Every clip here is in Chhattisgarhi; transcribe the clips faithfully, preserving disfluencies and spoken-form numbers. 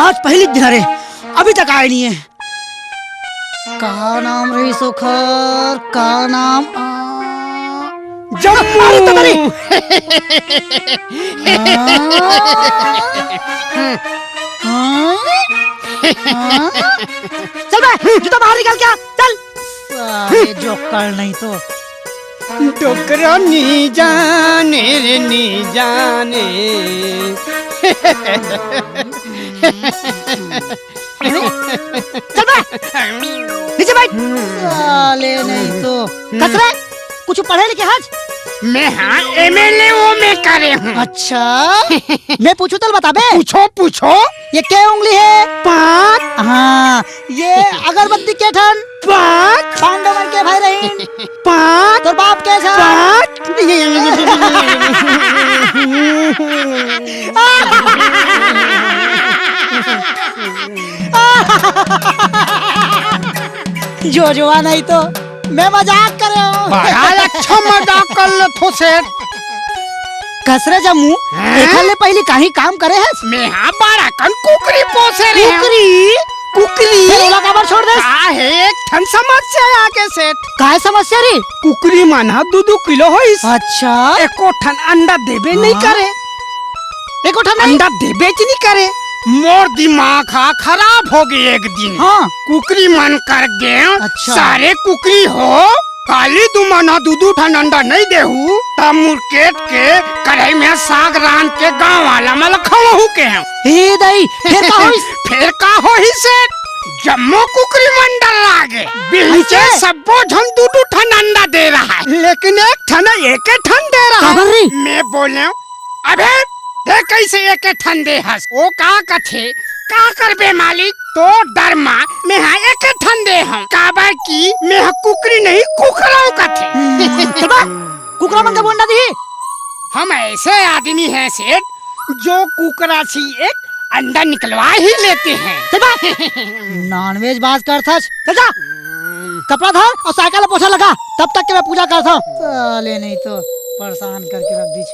आज पहली दिन हरे, अभी तक आए नहीं है। का नाम रहिस ओखर? का नाम? आ, जम्मू। अरे, तो नहीं। आ, आ, आ, चल बे, जूता बाहर निकाल के आ, चल। साले जोकर नहीं तो। डोकरा नी जाने रे नी जाने। चल बे, नीचे बैठ। साले नहीं तो। कस रे, कुछ पढ़े लिखे हस? मैं हाँ एमएलए वो मैं करे हूँ। अच्छा, मैं पूछू तो बताबे? पूछो, पूछो। ये के उंगली है? पाँच। हाँ, ये अगरबत्ती के ठन? पाँच। पांडव मन के भाई रहीन? पाँच। तोर बाप के छा? पाँच। जो जुआ नहीं तो मैं मजाक करे हूँ। बड़ा अच्छा मजाक कर लेथो सेठ। कस रे जम्मू, हैं? एखर ले पहिली काही काम करे हस? मैं हाँ बड़ा कन कुकरी पोसे रहे हूँ। कुकरी? कुकरी? फिर ओला काबर छोड़ देस? का हे, एक ठन समस्या आगे सेठ। काय समस्या रे? कुकरी मन ह दू दू किलो होइस। अच्छा। एको ठन अंडा देबे नहीं हाँ। करे। एको ठन नहीं? अंडा देबे च नहीं करे। मोर दिमाग हा खराब हो गए एक दिन। हाँ। कुकरी मन कर गे। अच्छा। सारे कुकरी हो, काली तुमन ह दू दू ठन अंडा नहीं देहू, त मोर केठ के कढ़ाई में साग रांध के गांव वाला मन ल खवाहू के हूँ। हे दाई, फिर का होइस? फिर का होही सेठ? जम्मो कुकरी मन डर्रा गे। बिहनिचे अच्छा। सब्बो झन दू दू ठन अंडा दे रहा है, लेकिन एक ठन एके ठन दे रहा है। काबर रे? मैं बोले, अबे, दे कैसे एके ठन दे हस? वो का कथे, का करबे मालिक? तोर डर मा मैं हा एके ठन दे हूँ, काबर कि मैं हा कुकरी नहीं, कुकरा हूँ कथे। हम्म, तबा, कुकरा मन का बोलना दी। हम ऐसे आदमी हैं सेठ, जो कुकरा से एक अंडा निकलवा ही लेते हैं। चल बा। नॉनवेज बात करथस। चल जा। कपड़ा धर और साइकिल ला पोछा लगा, तब तक के मैं पूजा करथव। साले नहीं तो परेशान करके रख दीस।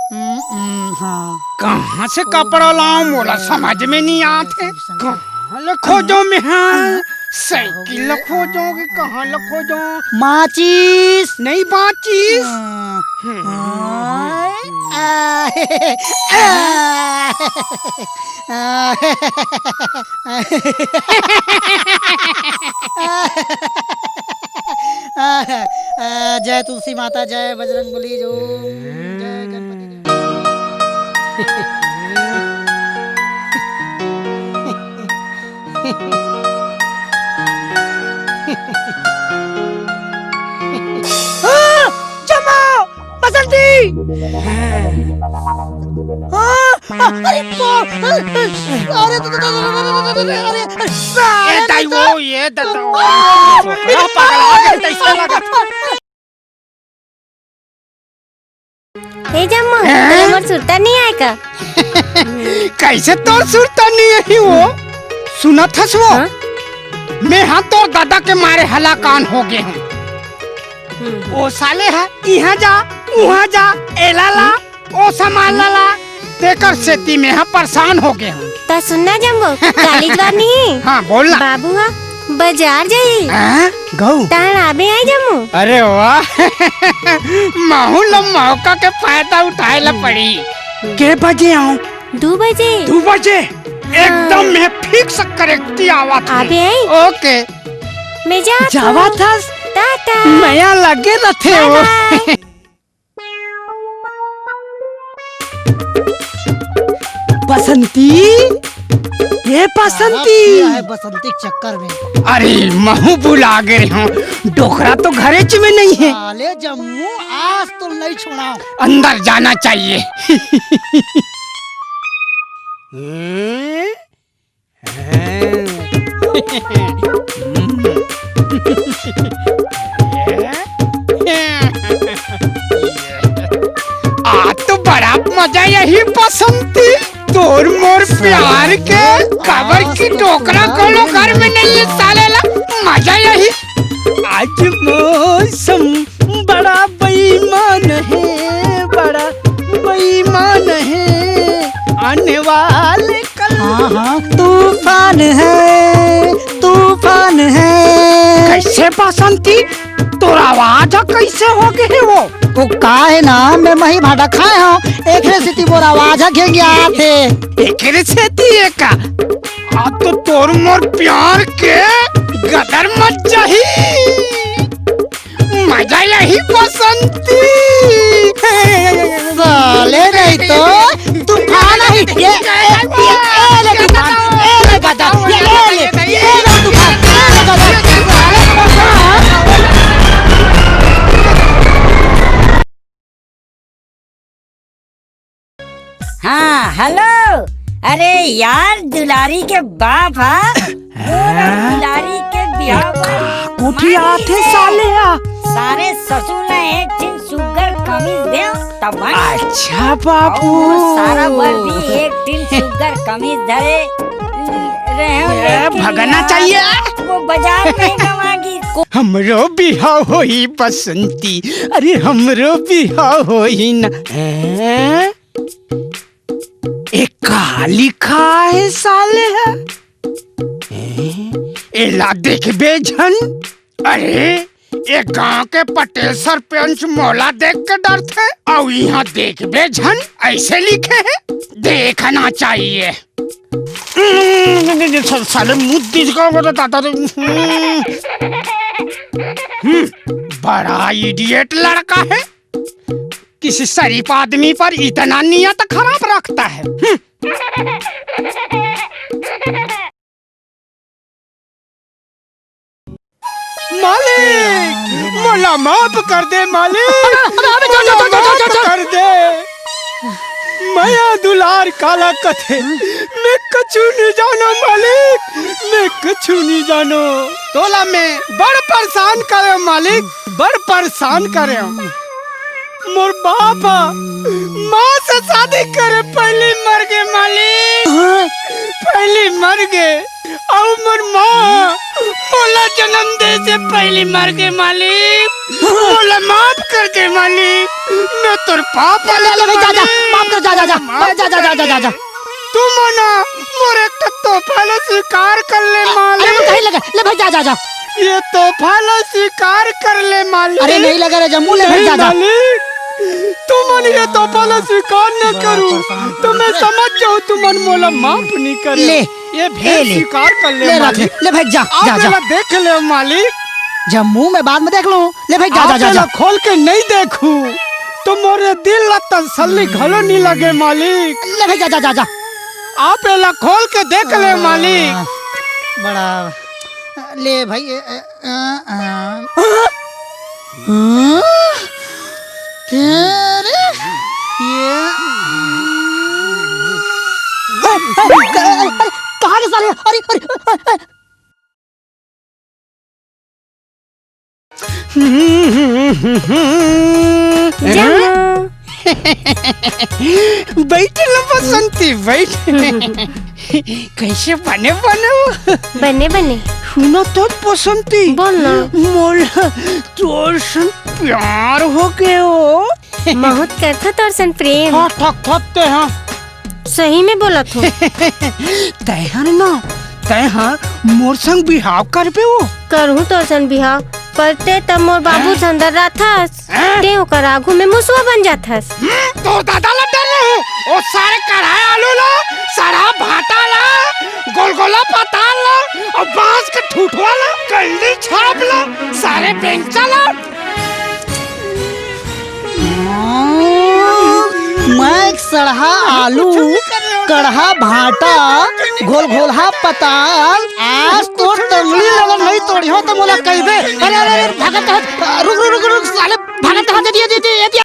हम्म, हम्म, हाँ। कहाँ से कपड़ा लाऊं, मोला समझ में नहीं आत हे। कहाँ ले खोजों मैं, हाँ? साइकिल ला खोजों कि कहाँ ला खोजों? माचिस। नहीं बाचिस। हाँ। हम्म। हाँ। आ, आ, आ, आ, जय तुलसी माता, जय बजरंग बली, जो जय गणपति, जय। आ, जम्मू, बसंती। आ, आ, अरे बाप, अरे, अरे, अरे, ए दाई वो, ये दादा, पगला गए, तैसे लगा। ए जम्मू, हैं? तोला मोर सुरता नहीं आय का? कैसे तोर सुरता नहीं आही वो? सुनत हस वो? हाँ? मैं हा तोर दादा के मारे हलाकान हो गे हूँ। हम्म। ओ साले हा, इहाँ जा, उहाँ जा, एला ला, ओ सामान ला ला, तेकर सेती मैं हा परेशान हो गे हूँ। त सुन ना जम्मू, काली जवार नहीं। हाँ, बोल ना। बाबू हा बाजार जाही। हाँ? गऊ। तहन आबे आई जम्मू। अरे वाह। महू ल मौका के फायदा उठाए ला पड़ी। के बजे आऊं? दू बजे। दू बजे? हाँ। एकदम मैं fix करेक्टी आवत हूँ। आबे आई। OK। मैं जात जावत हूँ। हस? टाटा। मया लगे रथे हो। बाय बाय। बसंती, ये बसंती। साला पिया है बसंती के चक्कर में। अरे, महू भुला गे हूँ, डोकरा तो घरेच में नहीं है। साले जम्मू, आज तो नहीं छोड़ा। अंदर जाना चाहिए। हम्म? आज तो बड़ा मजा आही बसंती, तोर मोर प्यार के, काबर की डोकरा कोनो घर में नहीं है साले ला, मजा आही। आज मौसम बड़ा बेईमान है, बड़ा बेईमान है, आने वाले कल हाँ, हाँ। है, तूफान है। कइसे बसंती? तोर आवाज ह कइसे हो गे हे वो? वो का हे ना, मैं मही भाटा खाए हंव, एकरे सेती मोर आवाज ह घेंघियात हे। एकरे सेती ए का? अब तो तोर मोर प्यार के गदर मच जाही। मजा आही बसंती। साले नहीं तो तूफान आही। ये, ये, ये, ये ले तूफान, ये ले गदर, ये, ये ले, ये ले तूफान, ये ले गदर। हाँ, हेलो। अरे यार, दुलारी के बाप हा? मोर हाँ? दुलारी के बिहाव बर कोठी मांगे आथे हे। साले हा। सारे ससुर ला एक ठिन सुग्घर कमीज देव, तब बन। अच्छा बाबू। अउ सारा बर भी एक ठिन सुग्घर कमीज धरे रहे हो, ये लेकिन भगना यार, चाहिए। वो बाजार में गवा गिस। हमरो बिहाव होही बसंती, अरे हमरो बिहाव होही ना। हैं? ए का लिखा हे साले ह? हैं? एला देखबे झन। अरे, ए गांव के पटेल सरपंच मोला देख के डरथे, अउ इहां देखबे झन अइसे लिखे हे, देखना चाहिए। हम्म, साले मुंह दिस का बोला दादा रे। हम्म, बड़ा idiot लड़का हे। किसी शरीफ आदमी पर इतना नियत खराब रखता है। हम्म। मालिक, मोला माफ कर दे मालिक, अबे, अबे, अबे, जा, जा, मोला जा, जा, जा, माफ जा, जा। कर दे। मया दुलार काला कथे, मैं कछु नहीं जानो मालिक, मैं कछु नहीं जानो। तोला मैं बड़ परेशान करे मालिक, बड़ परेशान करे। मोर बाप ह माँ से शादी करे पहिली मर गे मालिक, हाँ। पहिली मर गे। अउ मोर माँ मोला जन्म दे से पहिली मर गे मालिक, हाँ। मोला माफ कर दे मालिक, मैं तोर पाप ले, ले, ले भाई, जा, जा, मालिक। माफ कर, जा, जा, जा, माफ जा, जा, जा, कर जा, जा, दे। जा। तू मना मोर एक ठो तोहफा ला स्वीकार कर ले अरे, मालिक। वो कहीं लगा, ले भाई, जा, जा, जा। ये तोहफा ला स्वीकार कर ले मालिक। अरे, नहीं लगा रे जम्मू, ले भाई, नहीं जा, जा। मालिक, तुमन ये तोहफा ला स्वीकार न बड़ा करू, परेशान तो मैं समझ जाऊँ तुमन मोला माफ नहीं करे। ले, ये भेद ए ले। स्वीकार कर ले ले रख ले, मालिक। ले भाई, जा, आप जा, जा। मेरा देख ले मालिक। जम्मू मैं बाद में देख लूँ। ले भाई, जा, आप जा, जा, एला जा। खोल के नहीं देखू, तो मोरे दिल ला तसल्ली घलो नहीं लगे मालिक। ले भाई, जा, जा, जा, जा। आप एला खोल के देख ले मालिक। आ, बड़ा, ले भाई, ए, ए, आ, आ। हाँ? तेरे, ये, अरे, अरे, अरे, कहाँ के साले? अरे, अरे, अरे, अरे। जम्मू। बैठ ना बसंती, बैठ। कैसे बने बने हो? बने बने। सुनो तो बसंती। बोल ना। मोला तोर सन प्यार हो गए हो। महूँ त करथों तोर सन प्रेम। हाँ, ठक ठक ते हाँ। सही में बोलत हों। तैं हर ना, तैं हर मोर संग बिहाव करबे वो। करहूँ तोर संग बिहाव, पर तें त मोर बाबू हाँ? संग डर्राथस। हाँ? तें ओकर आगू में मुसवा बन जाथस। हम्म, तोर दादा ला डर्राहूँ, ओ सारे कढ़ाई आलू ला, सड़हा भाटा ला, गोलगोला पताल ला, अउ बांस के ठुठवा ला, कल्ली छाप ला, सारे बेंचा ला। मैं सड़हा आलू, कड़हा भाटा, घोलघोलहा पताल, आज तोर टंगड़ी ला नहीं तोड़िहों त मोला कहिबे। अरे, अरे, अरे, भागत कहाँ? रुक, रुक, रुक, रुक, साले, भागत कहाँ? दे दिया, दे दिया, दे दिया।